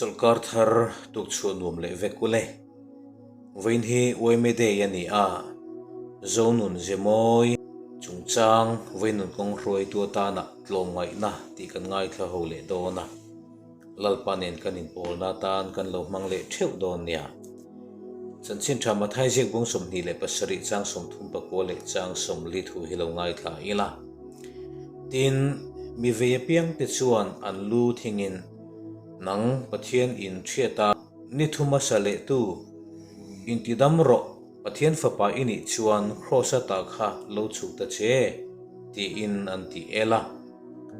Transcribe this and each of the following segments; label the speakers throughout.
Speaker 1: Chawlhkar thar tukchhuah nuam leh vek ule. Vawiin hi Uaime Day a ni a, Zonun Zemawi chungchang vawiin kawng hruaitu atana tlawmngaihna tih kan ngaithla ho leh dawn a, Lalpa nen kan inpawlna atan kan lo hmang leh theuh dawn nia. Chanchin tha Mathai ziak bung 27 chang 34 leh chang 40 thu hi lo ngaithla ila. Tin, mi vei apiangte chuan an lu thingin nang Pathian in hriata ni thu hmasa lehtu intidam rawh Pathian fapa i nih chuan Kraws ata kha lo chhuh ta che tiin an ti el a,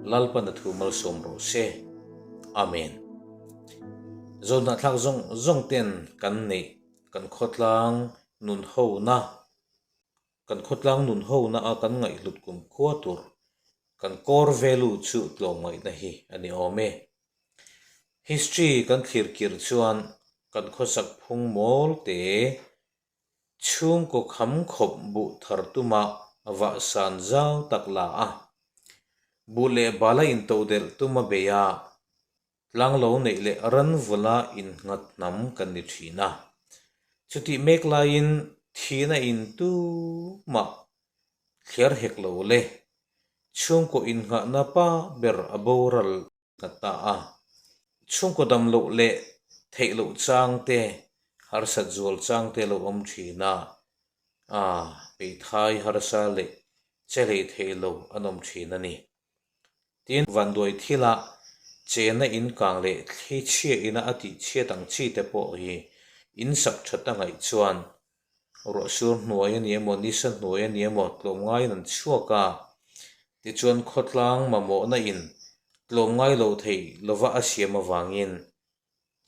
Speaker 1: Lalpan a thu malsawm rawh se. Amen. Zohnahthlak zawng zawng ten kan neih kan khawtlang nun hona Kan khawtlang nun hona a kan ngaihhlut kum khua tur kan core value chu tlawmngaihna hi a ni awm e. History kan thlir kir chuan kan khawsak phung mawl te chhungkaw kham khawp buh thar tuma vahsan zau tak la a, buh leh bala intodelh tuma bei a, Tlang lo neih leh ran vula innghat hnam kan ni thin a. Chutih mek laiin thihna in tu mah thliar hek lo le. Chhungkaw innghahna pa ber a boral nghat ta a. Chhungkaw dam loh leh theih loh chang te, harsat zual chang te lo awm thin a. A, peithai harsa leh che hlei thei lo an awm thin a ni. Tin, vanduai thila chena in kang leh thli chhia ina a tih chhiat ang chi te pawh hi in sak that a ngaih chuan ruahsur hnuai a ni emaw, nisa hnuai a ni emaw tlawmngaiin an chhuak a, tichuan khawtlang mamawhna in tlawmngai lo thei lova a siam avangin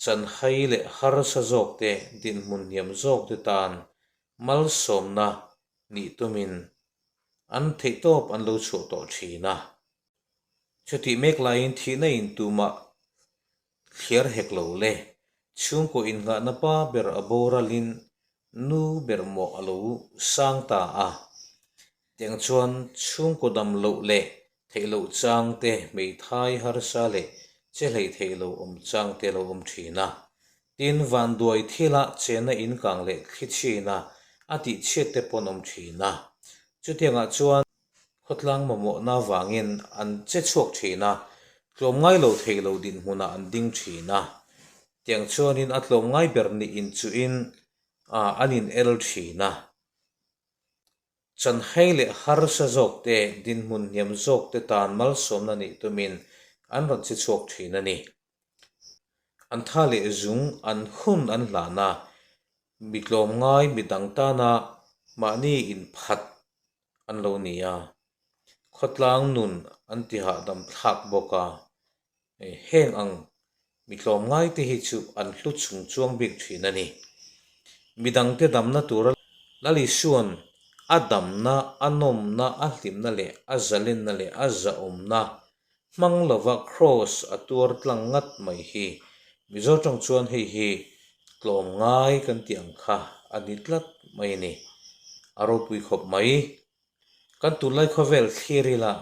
Speaker 1: chanhai leh harsa zawk te dinhmun hniam zawk te tan malsawmna nih tumin an theihtawp an lo chhuah tawh thin a. Chutih mek laiin thihna in tumah thliar hek lo le, chhungkaw innghahna pa ber a boralin nu ber mawh a lo sang ta a. Tiang chuan chhungkaw dam loh leh theih loh chang te, hmeithai harsa leh che hlei theih lo awm chang te a lo awm thin a. Tin, vanduai thila chena inkang leh thli chhina a tih chhiat te pawn awm thin a. Chutiangah chuan khawtlang mamawhna vangin an che chhuak thin a, tlawmngai lo thei lo dinhmunah an ding thin a. Tiang chuanin a tlawmngai ber nih inchuhin an in el thin a. Chanhai leh harsa zawk te, dinhmun hniam zawk te tan malsawmna nih tumin an rawn che chhuak thin a ni. An tha leh zung an hun an hlan a, mi tlawmngai mi dang tana mahni inphat an lo ni a, khawtlang nun an ti hahdam thlak bawk a, Heng ang mi tlawmngai te hi chu an hlu chung chuang bik thin a ni. Midangte damna tura Lal Isua'n a damna, a nawmna, a hlimna leh a zalenna leh a zahawmna hmang lova Kraws a tuar tlang ngat mai hi Mizo tawng chuan hei hi tlawmngai kan tih ang kha a ni tlat mai a ni. A ropui khawp mai. Kan tunlai khawvel thlir ila,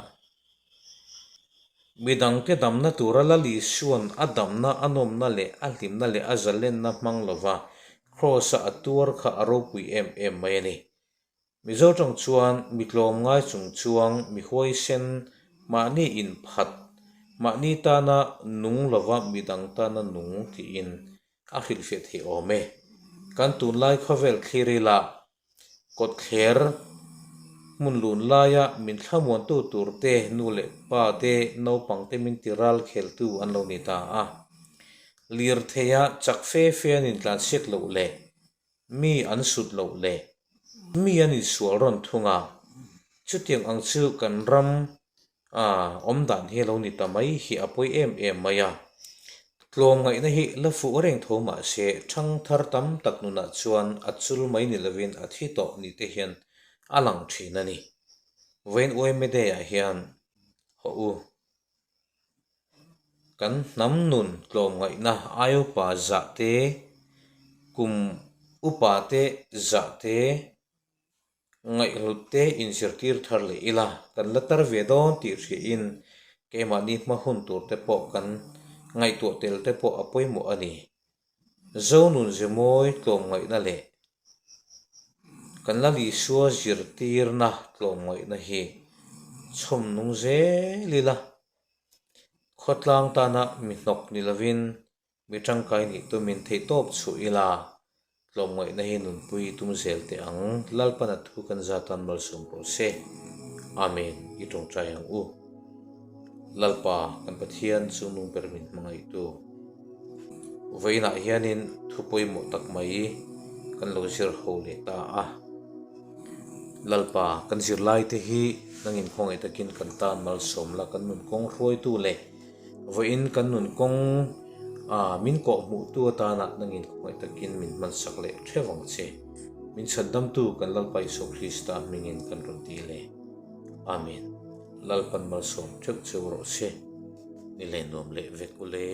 Speaker 1: midangte damna tura Lal Isua'n a damna, a nawmna leh a hlimna leh a zalenna hmang lova Kraws-a a tuar kha a ropui em em mai a ni. Mizo tawng chuan mi tlawmngai chung chuang mi huaisen, mahni inphat, mahni tana nung lova midang tana nung tiin a hrilhfiah theih awm e. Kan tunlai khawvel thlir ila, Kawtthler hmun lun laia min thlamuantu turte nu leh pa te naupangte min ti ral kheltu an lo ni ta a. Lirtheia chak fe fe an intlansiak loh leh mi an sut loh leh mi an insual rawn thung a, chutiang ang chu kan ram A, awm dan hi a lo ni ta mai hi a pawi em em mai a. Tlawmngaihna hi la fuh reng tho mah se thangthar tam tak nunah chuan a chul mai ni lovin a thi tawh ni te hian a lang thin a ni. Vawiin Uaime Day-ah hian hawh u. Kan hnam nun tlawmngaihna aiupa zah te, kum upa te zah te, Ngaihhlut te inzirtir thar leh ila, kan la tar ve dawn tih hriain keimahni hma hun tur te pawh kan Ngaihtuah tel te pawh a pawimawh a ni. Zonun zemawi tlawmngaihna leh kan Lal Isua zirtirna tlawmngaihna hi chhawm nung zel ila, khawtlang tana mi hnawk ni lovin Mi tangkai nih tumin theihtawp chhuh ila, tlawmngaihna hi nunpui tum zel teh ang, Lalpan a thu kan zatan malsawm rawh se. Amen, i tawngtai ang u. Lalpa, kan Pathian chungnung ber min hmangaihtu. Vawiinah hianin thu pawimawh tak mai kan lo zir ho leh ta a. Lalpa, kan zirlaite hi nangin khawngaih takin kan tan malsawm la, kan nun kawng hruaitu leh Vawiin kan nun kawng a min kawh hmuhtu atana nangin khawngaih takin min hmansak leh theuh ang che. Min chhandamtu kan Lalpa Isua Krista hmingin kan rawn ti le. Amen. Lalpan malsawm theuh cheu rawh se. Ni leh nuam leh vek u le.